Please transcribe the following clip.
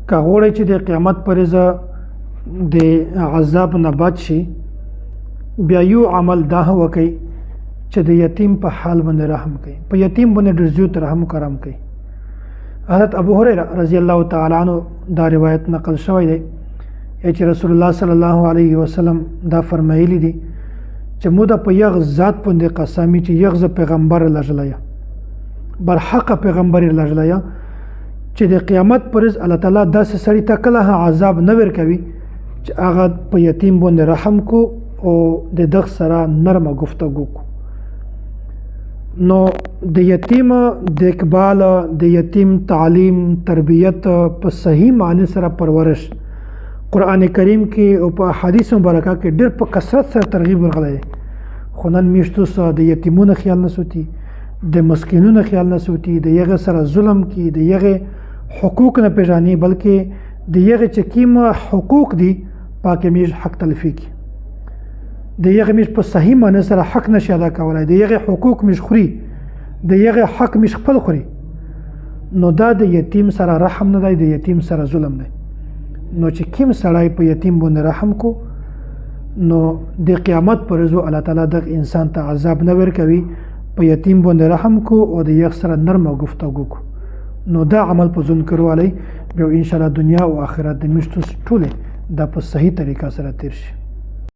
که غواړئ چې د قیامت پر ورځ د عذاب نه بچ شي، بیا یو عمل دا وکړئ چې د یتیم په حال باندې رحم کوي، په یتیم باندې ډېر زیات رحم کرم کوي. حضرت ابو هريره رضی الله تعالی عنہ دا روایت نقل شوی دی چې رسول الله صلی الله علیه وسلم دا فرمایلی دي چې موده په یغ ذات باندې قسمی چې یغ ز پیغمبر لږلیا، برحق پیغمبر لږلیا، چې د قیامت پر ورځ الله تعالی داسې سړی ته کله عذاب نه ورکوي چې هغه په یتیم باندې رحم کو او د دغ سره نرمه گفتگو کو. نو د یتیم د اقبال، د یتیم تعلیم تربیت په صحیح معنی سره پرورش قرآن کریم کې او په احادیث مبارکه کې ډېر په کثرت سره ترغیب ورغلی دی. خو نن میشتو سره د یتیمونو خیال نه ساتي، د مسکینونو خیال نه ساتي، د یغه سره ظلم کی، د یغه حقوق نه پیژني، بلکې د یغه چې کیم حقوق دي پاکې میش حق تلفي کی، د یغه میش په صحیح معنی سره حق نشي ادا کولای، د یغه حقوق میش خوري، د یغه حق میش خپل خوري. نو دا د یتیم سره رحم نه دی، د یتیم سره ظلم دی. نو چې کیم سړی په یتیم باندې رحم کو، نو د قیامت پر ورځ الله تعالی دغه انسان ته عذاب نه ورکوي. په یتیم باندې رحم کو او د یغ سره نرمه گفتگو کو. نو دا عمل په ځون کړو علی بیا ان شاء الله دنیا او آخرت د میشتو ټوله دا په صحیح طریقه سره تیر شي.